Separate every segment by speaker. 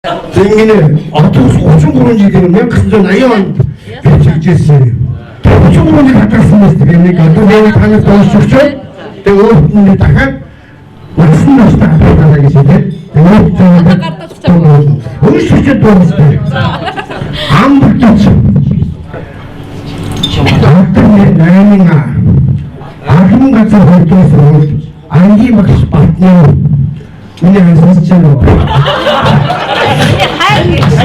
Speaker 1: Ингэнэ одоо 33 жилийн 1980 онд бичигдсэн. 33 жил хатгасан мэт би нэг одоо би танад дуусч өгчөөд тэгээ өөрт нь дахиад насан настай хатгалаа гэж хэлээ. Тэгээд өөрт дуустай. Ам бүтээч. Доктор наймин арган газар хөдөөс сургууль ангийн багш Батны миний сонсч байна уу?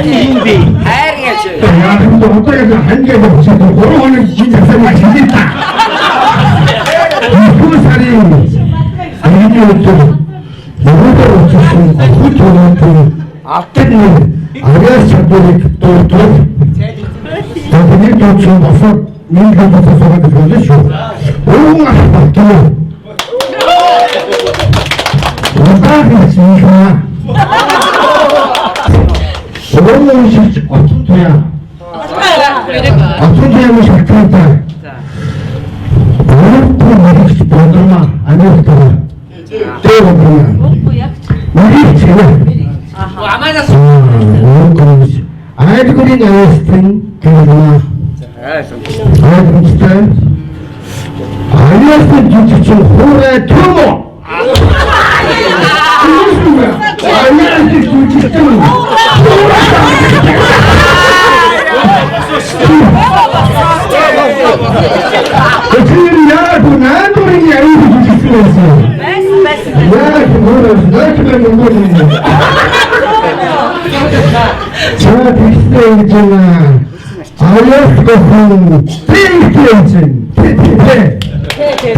Speaker 2: Хин бэ? Хайр гэж.
Speaker 1: Яг нь одоо яг хангаа явчихсан 3 хоног жин засаг хэлээ та. Дөрвөн сарын 1-ний өдөр Европоор учирсан хөл төрөлтөө алтан нэр авиас чадварыг дуудвал тэдний дуудсан босоод нэг босоо суугаад ирсэн шүү. Өвөн ах батлаа. Удаан хийхаа. Өвөн шилж отон туяа. Отон туяа маш шалтгаантай. Өөртөө мэрэгч бодрма Америкт. Тэр бодрма. Мэрэгч гэнэ.
Speaker 2: Аманаас
Speaker 1: Айлгүрийн авьяастан гэрмаа. Айлгүртэй. Авьяастан жүжигчин хуурай төмөө. Авьяастан жүжигчин Тэр яг наадурын авьяас жүжигчин байсан. Яг хуурай наадурын мөнгө. За тэгсэн гэж байна. Авьяас гохон тэгсэн. Тэ.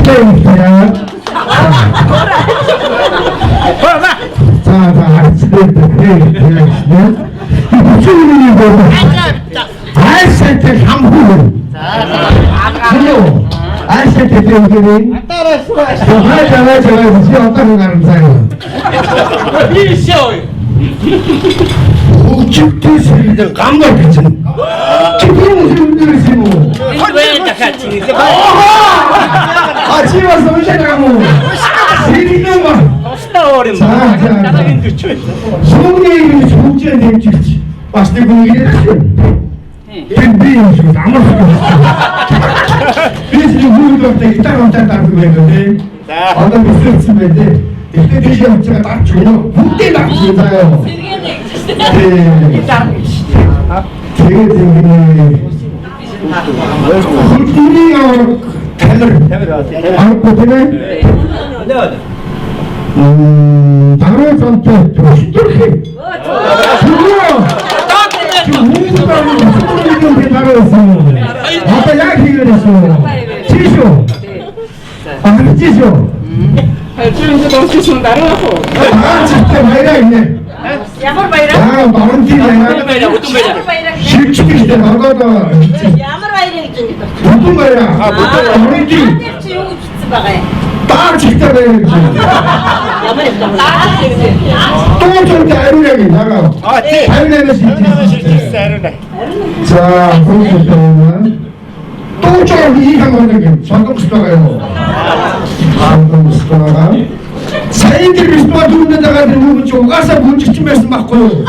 Speaker 1: Тэгсэн. За за харцдаг тэгсэн. Хүчний боо. Айсантай хамхуу. За. Айсантай тэгсэн. За за за чи одоо гарсан.
Speaker 2: Би шөө.
Speaker 1: Хөгжимтэй сэргэлэн гамгаар бичнэ. Чи би юм юм уу?
Speaker 2: Энэ вэ дахиад чи.
Speaker 1: А чи бас уншаад байгаа юм уу? Сэргэлэн ба.
Speaker 2: Тусдаа өөр юм.
Speaker 1: За, за, за.
Speaker 2: Дараагийн 40.
Speaker 1: Сүүний юм хөгжээ дэмжигч бас нэг хүн ирэх. Тэр би юм шиг амар шиг. Би ч хүүхэд байхдаа гитар унтаад дардаг байсан тийм.
Speaker 2: За.
Speaker 1: Одоо бисэлсэн байх тийм. Тэгтээ тийш явж байгаа дарч өгнө. Бүгдээ дарч заяа. Тийм. Тэгээд ингэнэ. Хөлбөмбөгийн аварга тамир. Аргагүй тийм ээ? Даруй замтай төштөрх. Түгөө. Одоо яг хийгээд байсан. Чи шүү. Аа чи шүү. Аа чи баяраа гинэ.
Speaker 3: Ямар баяраа?
Speaker 1: Аа баруун тийм баяраа.
Speaker 2: Баяраа, бүдүүн баяраа.
Speaker 3: Ямар баяраа?
Speaker 1: Шилжих гэдэг оргоод
Speaker 3: Ямар баяраа гэж ингэж байна?
Speaker 1: бүдүүн баяраа. Баруун тийм
Speaker 3: Тэр чи юу гэж хэлсэн байгаа юм?
Speaker 1: даар чихтэй баяраа гэж.
Speaker 3: Ямар юм бэ?
Speaker 1: Дуу зураг ариунаа гин ягаа.
Speaker 2: Аа тий.
Speaker 1: Ариунаас шилжих.
Speaker 2: Ариунаа.
Speaker 1: За, хүүхдүүд дуу зураг хийх юм байна. Солонгос байгаа юм. Солонгос байгаа. Сайн тэр бистуа дүүнээ дагаад тэр хүүхэн чи угаасаа бүжигчин байсан байхгүй юу?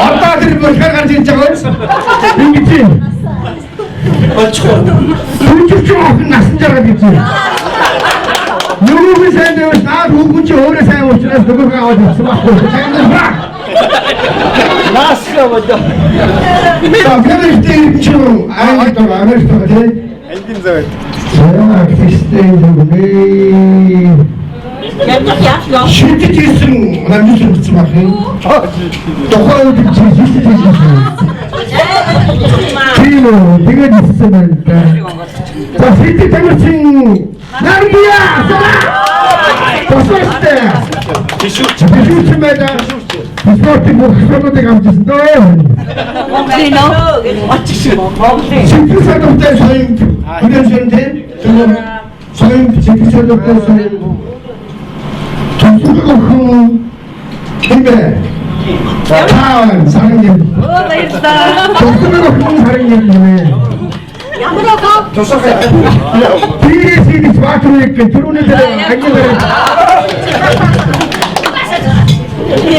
Speaker 1: Одоо тэр болохоор гарч ирж байгаа юм. Ингэж юм.
Speaker 2: Болчихоо.
Speaker 1: Бүжигчин охин насан жаргал гэж юм. Нөгөөх нь сайн байвал наад хүүхэн чи өөрөө сайн учраас нөгөөх аваад ирсэн байхгүй юу? Сайн байна.
Speaker 2: Наасгаа болоо.
Speaker 1: За, Америкт чи Англид байгаа, Америкт байгаа тийм.
Speaker 4: Ангийн зав.
Speaker 1: За, Кристен зүгнээ.
Speaker 3: Ямар яа?
Speaker 1: Шилжиж ирсэн намжил өгсөн байх юм. Тухайн үед чи шилжиж ирсэн. Тийм үү, тэгээд ирсэн байна да. За, шилжиж тамирчин Нарбия! Тосоостой.
Speaker 2: Бишүүч.
Speaker 1: Бишүүч байна. Спортын бүх спортыг авчихсан дөө.
Speaker 3: Монголын нөө.
Speaker 2: Очих шүү. Монголын.
Speaker 1: Сэтгэл санамтай соён хүрээсэн тийм. Соён сэтгэл санамтай соён. Төсөв өхөн хэмбэ. Таан сарнги.
Speaker 3: Оо баярлалаа.
Speaker 1: Төсөв өхөн сарнги гинэ.
Speaker 3: Ямар окоо?
Speaker 1: Дээрээс хийж баатрыг түрүүний дээр ангилаар.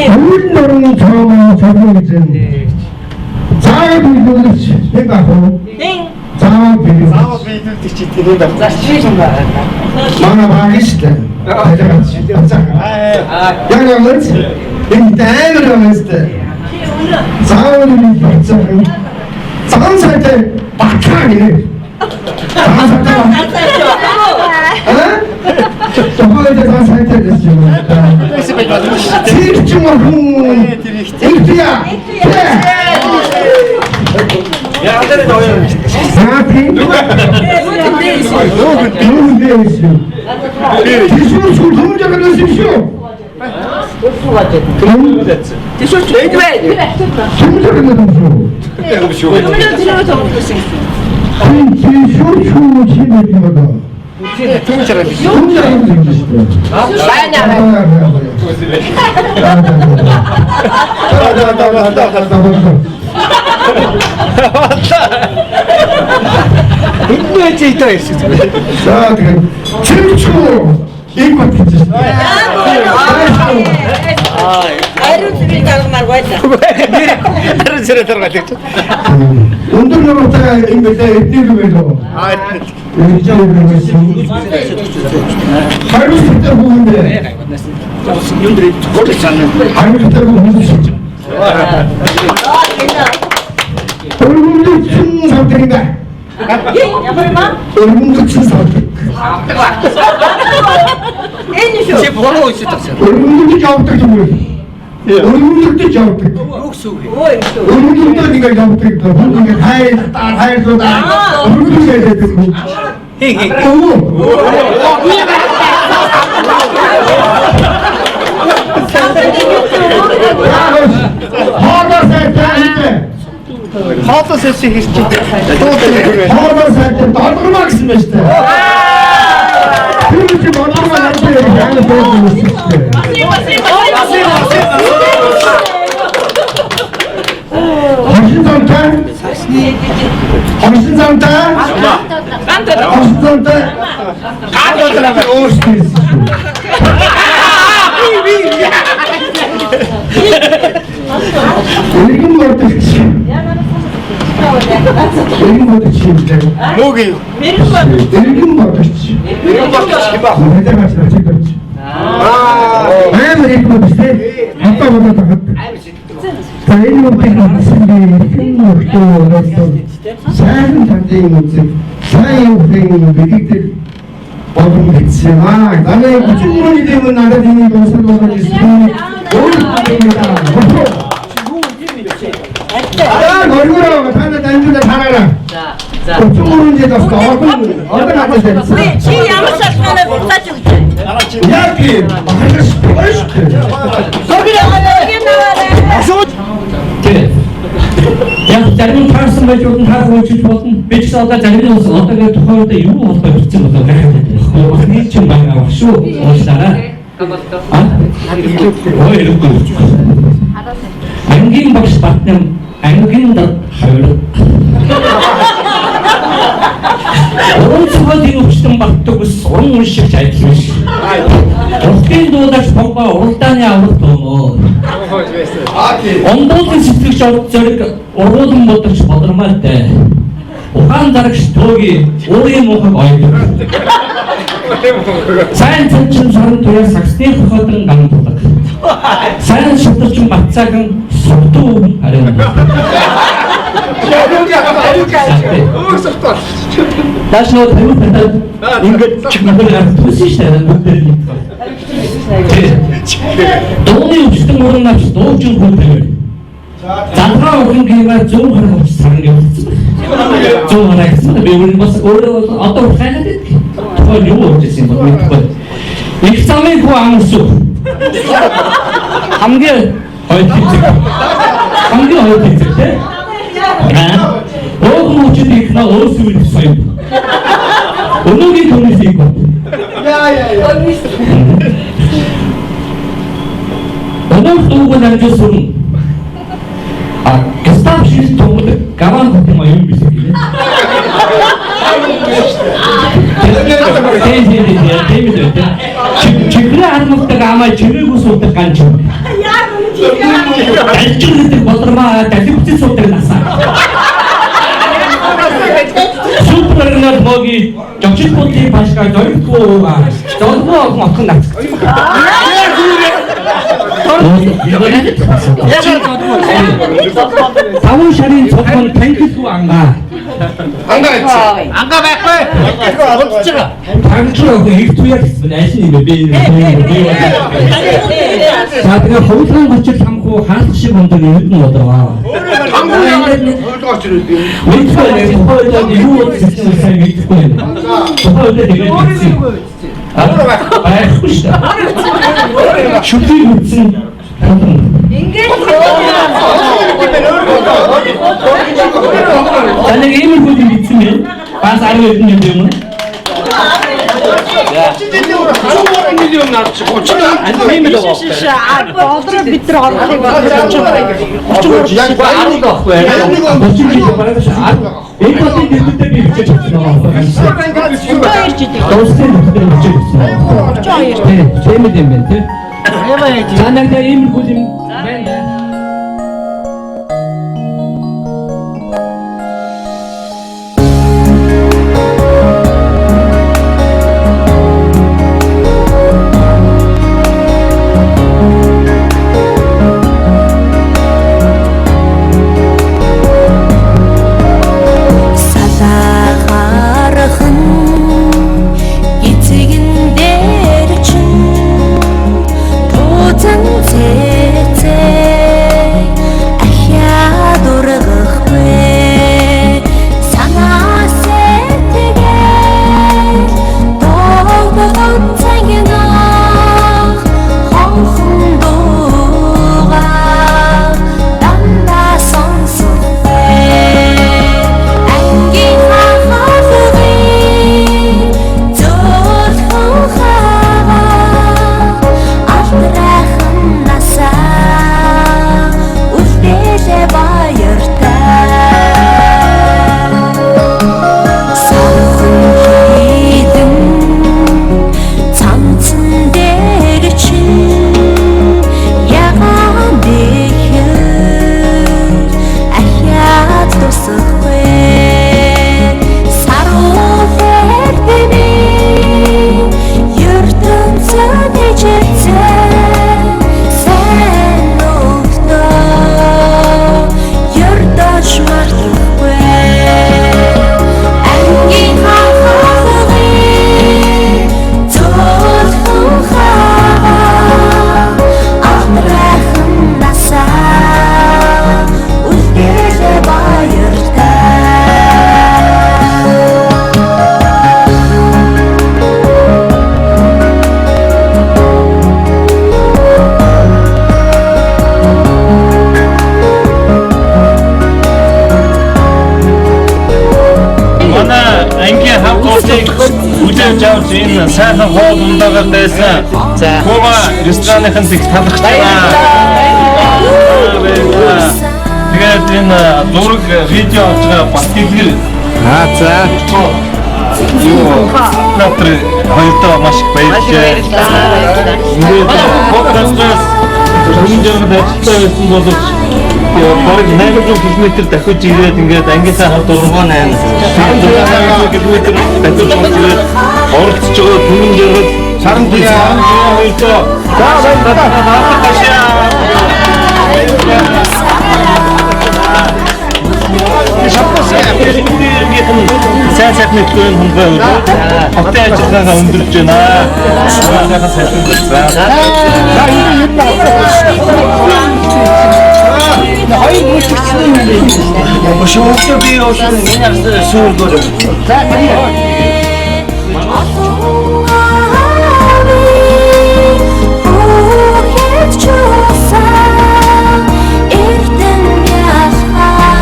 Speaker 1: Үн нөрөн цаамаа цаамаа гэж юм. Заавал биелүүлж нэг ах уу? Заавал биелүүлж.
Speaker 4: Заавал биелүүлдэг чи тэр юм байна.
Speaker 1: Манай баг шүү дээ. Яг яг энэ амар юм шүү дээ. Заавал биелүүлж. Цагаан сайтай батлаа гинэ. Цагаан сайтай. Аа? Тухайн цагаан сайтай гэж юм.
Speaker 4: Байсан байж болно шүү дээ.
Speaker 1: Тэр ч юм уу хүн.
Speaker 4: Тэр их.
Speaker 1: Ихтя.
Speaker 2: Яг тэр хоёр юм шүү.
Speaker 1: За тийм. Нүгэн дээш. Тийшүү түмж байгаа юм шүү.
Speaker 2: Тийшүүч эдвэ.
Speaker 1: Түмж байгаа юм шүү. Тийм тийшүү чүү чимээ юм байна.
Speaker 4: Түмж байгаа юм.
Speaker 1: Түмж байгаа юм шүү.
Speaker 3: Байна.
Speaker 4: Энэ ч идэ ирсэн.
Speaker 1: За тэгээд чимчүү их бат гэж шүү.
Speaker 3: Ариун цэврийн даргамаар байлаа.
Speaker 4: Харин зэрэг даргаа гэж.
Speaker 1: Өндөр нуруутай юм бэлээ эдний юм байлоо.
Speaker 4: Аа
Speaker 1: Эдний юм байсан. Хариуцлагатай хүн дээ. Хариуцлагатай хүн шүү. Өргөмлөсөн савдаг юм байна.
Speaker 3: Ямар юм аа?
Speaker 1: Өргөмлөсөн савдаг.
Speaker 3: Энэ шүү.
Speaker 2: Чи буруу хэлсэн тагсан.
Speaker 1: Өргөмлөж явдаг юм уу? Өргөмлөж явдаг.
Speaker 2: Юу гэсэн үг вэ?
Speaker 3: Өө юм шүү.
Speaker 1: Өргөмлөж ингэ явдаг. Хүн ингэ хайр хайрлуудаа өргөмлөж явдаг хүн.
Speaker 2: Хин хин.
Speaker 1: Өө. Хоолой сайтай хийдэ.
Speaker 4: Хоолой сэлсэн хэрч. Дуутай.
Speaker 1: Хоолой сайтай доргормаа гэсэн байна шүү дээ. Тэр чи доргормаа надад яг дуусан юм шүү дээ. Хошин замтай. Хошин замтай. Хошин замтай. Өөрсдөө шүү. Иргэн бодогч. Иргэн бодогч юм дээ.
Speaker 4: Мөг юм.
Speaker 1: Иргэн бодогч.
Speaker 4: Иргэн бодогч юм ба.
Speaker 1: Мэдээ маш их бодогч.
Speaker 4: Аа.
Speaker 1: Амар иргэн бодогч тий. Одоо бодоод байхад. За энэ үгийг үзсэн би иргэн мөртөө оролцсон. Сайхан тандын үзэг, сайн үхэн бэлэгдэл болон бичсэн юм аа. Дараа 33 жилийн өмнө надад энийг уусрал болгож ирсэн. Өөр юм даа. Аа, горгороо та дамжуулаад хараарай.
Speaker 2: За за.
Speaker 1: 33 жил бас одоо надад ярьсан.
Speaker 3: Чи ямар шалтгаанаар буцааж өгч вэ?
Speaker 1: Яг тийм. Баяр
Speaker 5: Тийм. Яг зарим нь таарсан байж болно, тааргүй байж болно. Би ч гэсэн одоо зарим нь бас одоо яг тухайн үед юу болохоо бичсэн болоо гайхаад байдаг. Бахны чинь байгаа баг шүү. Уушлаарай. Аа? Ой, ирэхгүй. Ангийн багш Батнам ангийн дад хавир. Уран зохиолын өвчтөн Баттаг ус уран уншигч адил биш. Уртын дуулагч Богба уралдааны аврал томоо. Ондуулын сэтгэгч орд зориг ургуулан бодогч бодормойтой. Ухаан зарагч төөгийн уурын муухай ойдог. Сайн цанчин саран туяа сагсны хоходрон гамддаг. Сайн шударчин Батцаахан сурдуу өвгөн ариун. Тааш нөгөө тавиу татаад ингээд чимээ гарах төсөн шүү дээ бүгдээр нь. Дууны өвчтөн уран авч дуучин хүн тавиар. Залгаа өхөн гэмээр зүүн харах авч саран явуулсан. Зүүн харах гэсэн би өөр бас өөрөө одоо хайгаад байдаг. Тухайн юу болж ирсэн бол мэдэхгүй. Их замын хүү амарсуу. Хамгийн хоёр тэмцэг. Хамгийн хоёр тэмцэг тий. Өөг мөчөд их нөө өөсөө үл соёо. Өнөөгийн түүнээс их бод.
Speaker 4: Яа яа яа.
Speaker 5: Өнөөх дууг дамжуулсан. А Густав Шил томд гаван хотын оюун биш гинэ. Тийм тийм тийм тийм тийм. Чихрээ хармагдаг амаа чимээгүй суудаг ганч. Далжин гэдэг болормаа даливцэн суудаг насаа. Супернэр моги жогчл бодлын башгаа зоригтгүй золбоо охин нацгцсан. Таван шарын цогхон танхилгүй ангаа.
Speaker 4: Ангаа гэсэн.
Speaker 2: Ангаа байхгүй. Унтж байгаа.
Speaker 5: Танхил охин их туяа гэсэн аль нь юм бэ? Би. За тэгээ хувлан гочил хамхуу хаалх шиг өндөр эрдэнэ бодороо.
Speaker 4: Хоёрдугаар ч ирээд юм.
Speaker 5: Мэдгүй нэг тухайн үед юу болсон сайн мэдэхгүй байна. Тухайн үед тэгээд мэдсэн. Байхгүй шүү дээ. Шүлгийг үзсэн.
Speaker 3: Ингээд
Speaker 5: За нэг иймэрхүү юм мэдсэн байх. Бас 10 хэдэн жил юм уу?
Speaker 2: Миллион нарч 30 тийм л байгаа.
Speaker 3: Болроо бид нар орлохыг бодож байгаа.
Speaker 4: Яг
Speaker 2: 10 байхгүй.
Speaker 5: 30 жил бараг ш. Энэ бодлын дэвтэр би бичиж авсан байгаа. Дууссан дэвтэр бичиж авсан байгаа. 32. Тийм л юм байна тий. За нэг иймэрхүү юм байна.
Speaker 6: Салаархан эцэгэн дээр чинь тузан цэцээ ахиад ургахгүй санаа сэтгэл догдон цагнах хонхон дууга дандаа сонсохгүй ангийн хаалгыг зөөлхөн хагаа алдрайхан насаа үлдээлээ баяртай савхан хийдэн цамцан дээр чинь ягаан дэхэр ахиад тусахгүй саруул эрдэмийн ертөнцөд ижилцэн сайн өгтөө ердөөч мартахгүй ангийн хаалгыг зөөлхөн хагаа алдрайхан насаа үлдээлээ баяртай.
Speaker 7: Манай ангийн хамт хүлээж авч энэ сайхан хоол ундаагаар байсан. Куба рестораныхын их талархаж байна. Тэгээд энэ зураг видео авч байгаа Батгэлгэр
Speaker 2: Аа за.
Speaker 7: юу оператор хоёрдоо маш их баярлалаа. Ингээд подкастаас өмнө жиргэд ажилтаа байсан боловч бараг 800 км дахиж ирээд ингээд ангийнхаа хамт 8 800 км дахиж орж ирээд оролцож байгаа түмэн жиргэд
Speaker 4: Саран туяа.
Speaker 7: хоёрдоо. За баярлалаа. Сайн сайхны төлөө хөнгөө хотын ажиллагаагаа өндөрлөж байна. Сайхан сайхан болсон.
Speaker 4: За энэ юм байна.
Speaker 2: Хоёр бүлэгчсэн юм байна. Шүүхтэй би уусан энэ арс сүүргөр. За
Speaker 6: Олон аавын хүүхэд ч усан эрдэм ялхаа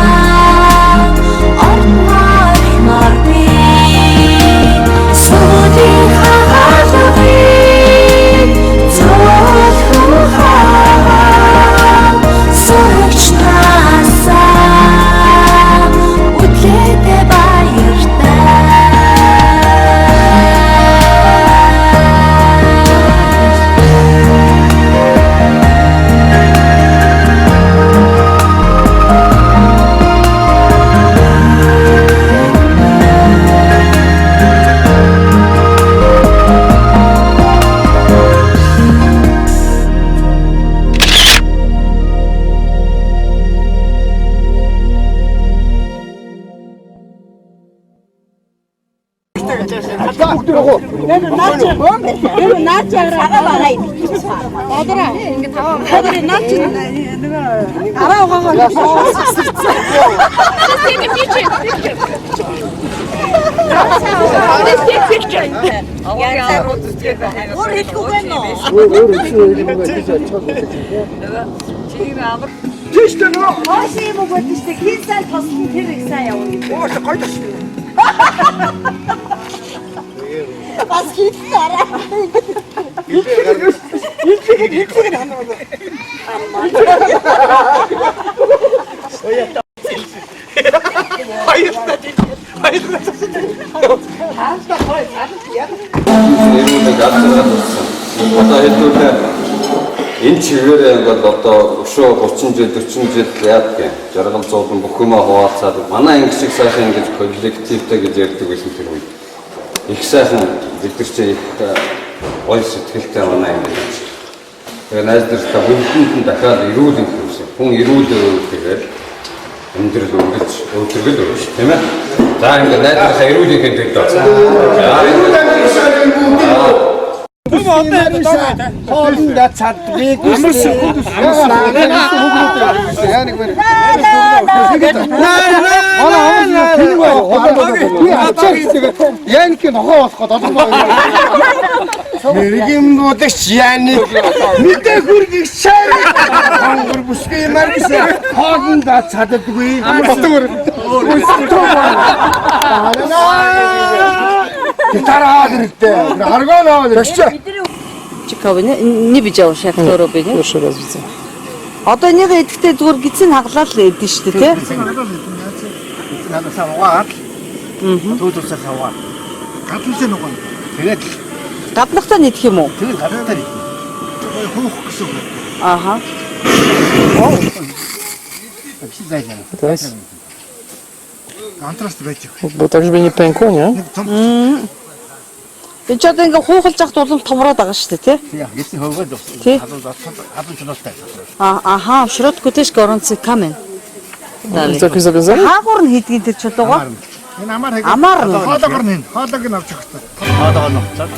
Speaker 6: ордмоор би сүүлийн хаалгыг зөөлхөн хагаа сурагч насаа үдлээдэ баяртай.
Speaker 3: Тэр наач араа байгаа юм. Бодроо. Ингээ таваа. Бодроо наач нөгөө араа угаагаа.
Speaker 8: Take a picture. Let's take picture.
Speaker 3: Өөр хэлэхгүй байна уу?
Speaker 1: Тийш дээ нөө.
Speaker 3: Хоош юм уу гэдэг чинь хин сайн тослон тэр их сайн явна гэдэг.
Speaker 1: Оо гоё таш.
Speaker 3: Бас хийсэн араа.
Speaker 1: Илчиг ханаа.
Speaker 9: Эрүүлэг авчиргаад болсон. Одоо хэдүүлээ энэ чигээрээ ингээд одоо өшөө 30 жил 40 жил яадаг юм. Жаргал зовлон бүх юмаа хуваалцаад манай анги шиг сайхан ингэж коллективтэй гэж ярьдаг байсан тэр үед. Их сайхан бид нар чинь их гоё сэтгэлтэй манай анги гэж. Тэгээ найз нартай бүгдэнд нь дахиад эрүүл энх юмсан. Хүн эрүүл тэгээд амьдрал үргэлж өвдөргөл өргөж тийм ээ. За ингээд найз нартай эрүүл энхийн төлөө. За
Speaker 1: Эрүүл анги шиг бүгд. Хоолндоо чаддгийг Мэргэм будагч яаны мэдээ хүргэх шай хонгор бүсгүй маргиса хоолндоо чаддаггүй гитараа хэрэгтэй аргон аваад ирсэн.
Speaker 3: Ciekawe, nie, nie widział się jak to robi, nie?
Speaker 10: Pierwszy raz widzę.
Speaker 3: Одоо энийг идэхдээ зүгээр гидсийг хаглаад л идэн шүү дээ, тий?
Speaker 4: Надад савгаад. Түүд усаа савгаад. Гадналтай нуган. Тэгээд
Speaker 3: Гаднахтаа нийтэх юм уу?
Speaker 4: тэгээд гадналтай нийт. Хөөх гэсэн үг.
Speaker 3: Аха.
Speaker 4: Биш зайлаа.
Speaker 10: Teraz?
Speaker 4: Контраст байж байгаа.
Speaker 10: Bo tak, żeby nie pękło, nie?
Speaker 3: Би ч одоо ингээ хуухалж явахд улам томроод байгаа шүү дээ, тий?
Speaker 4: Тийм. Гисэн хөөгөөд
Speaker 3: Тий.
Speaker 4: халуун халуун чулуутай.
Speaker 3: А аха, в środku też gorący kamień.
Speaker 10: Jest to jakoś zawiązane?
Speaker 3: Хаагур нь хийдгийг тэр чулуугаа.
Speaker 4: Энэ амар
Speaker 3: Амар нь.
Speaker 4: Хоолоогор нь хоолоог нь авч явах хэрэгтэй. Хоолоогор нь авчаад.